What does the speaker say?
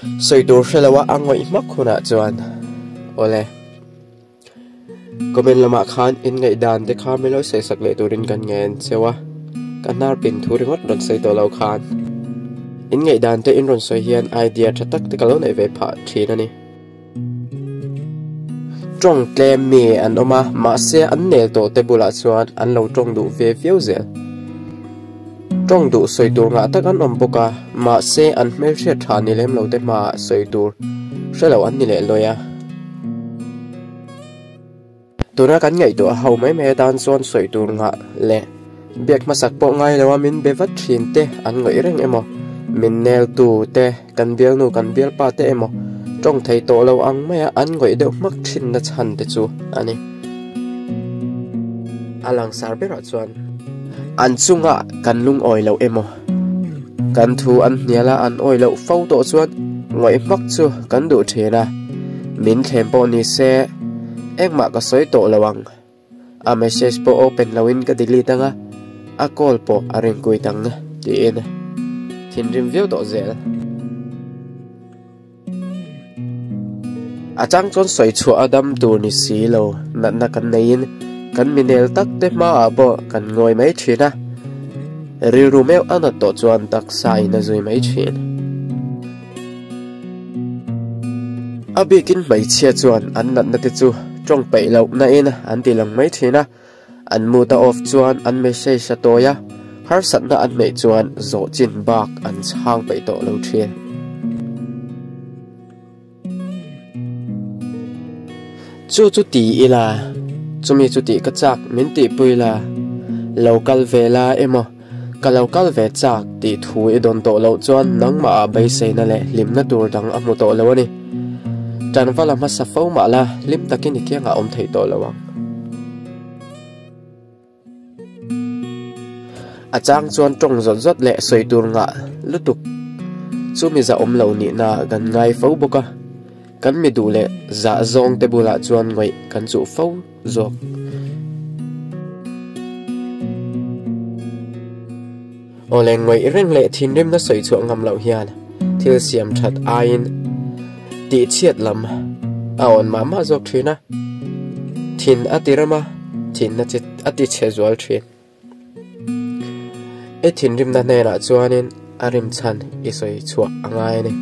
Sawi tur hre loa a ngawih hmak hunah chuan awle comment lamah khan in ngaihdan te kha min lo sawi sak leh turin kan ngen cheu a, ka hnar pin thu ringawt rawn sawi tawh lo khan in ngaihdan te in rawn sawi hian idea tha tak te ka lo neih ve phah thin a ni. Tawng tlem mi an awm a, mahse an nel tawh te bulah chuan an lo tawng duh ve viau zel. Tawng duh sawi tur ngah tak an awm bawk a, mahse an hmelhriat tha ni lem lo te hmaah sawi tur hre lo an ni leh lawi a. Tuna kan ngaihtuah ho mai mai atan chuan sawi tur ngah leh biak hmasak pawh ngai lo a min be vat thin te an ngawih reng emaw, min nel tu te, kan bialnu kan bialpa te emaw tawng thei tawh lo ang maia an ngawih deuh hmak thin na chhan te chu a ni. A langsar berah chuan an chungah kan lungawi loh emaw, kan thu an hnial a an awi loh fo tawh chuan ngawih hmak chu kan duh thin a, min thlem pawh ni se engmah ka sawi tawh lo ang. A message pawh open loin ka delete anga, a call pawh a ring kuit ang tiin thinrim viau tawh zel. A chang chuan sawi chhuah a dam tur ni si lo natna kan neiin kan mi nel tak te hmaah pawh kan ngawi mai thin a, rilru meuh a nat tawh chuan taksa in a zui mai thin. A bikin hmeichhia chuan an natna te chu tawng peih loh na in an ti lang mai thin a, an mood a off chuan an message a tawi a, harsatna an hmeih chuan zawh chin bak an chhang peih tawh lo thin. Chu chu ti ila, chumi chu tih ka chak min tihpui la, lo kal ve la emaw, ka lo kal ve chak tih thu i dawn tawh loh chuan nangmah ah beiseina leh hlimna tur dang a hmu tawh lo a ni. Tanvala hmasa fo mah la, hlim takin i kiangah awm theih tawh lo ang. A chang chuan tawng zawt zawt leh sawi tur ngah lutuk chu mi zahawm lo nihna kan ngai fo bawk a, kan mi duh leh zah zawng te bulah chuan ngawih kan chuh fo zawk. Awle ngawih reng leh thinrimna sawi chhuah ngam loh hian thil siam that aiin tihchhiat lam a awn mah mah zawk thin a, thin a ti ram a, thin a ti chhe zual thin. I thinrimna hnenah chuanin a rim chhan i sawi chhuah a ngai a ni.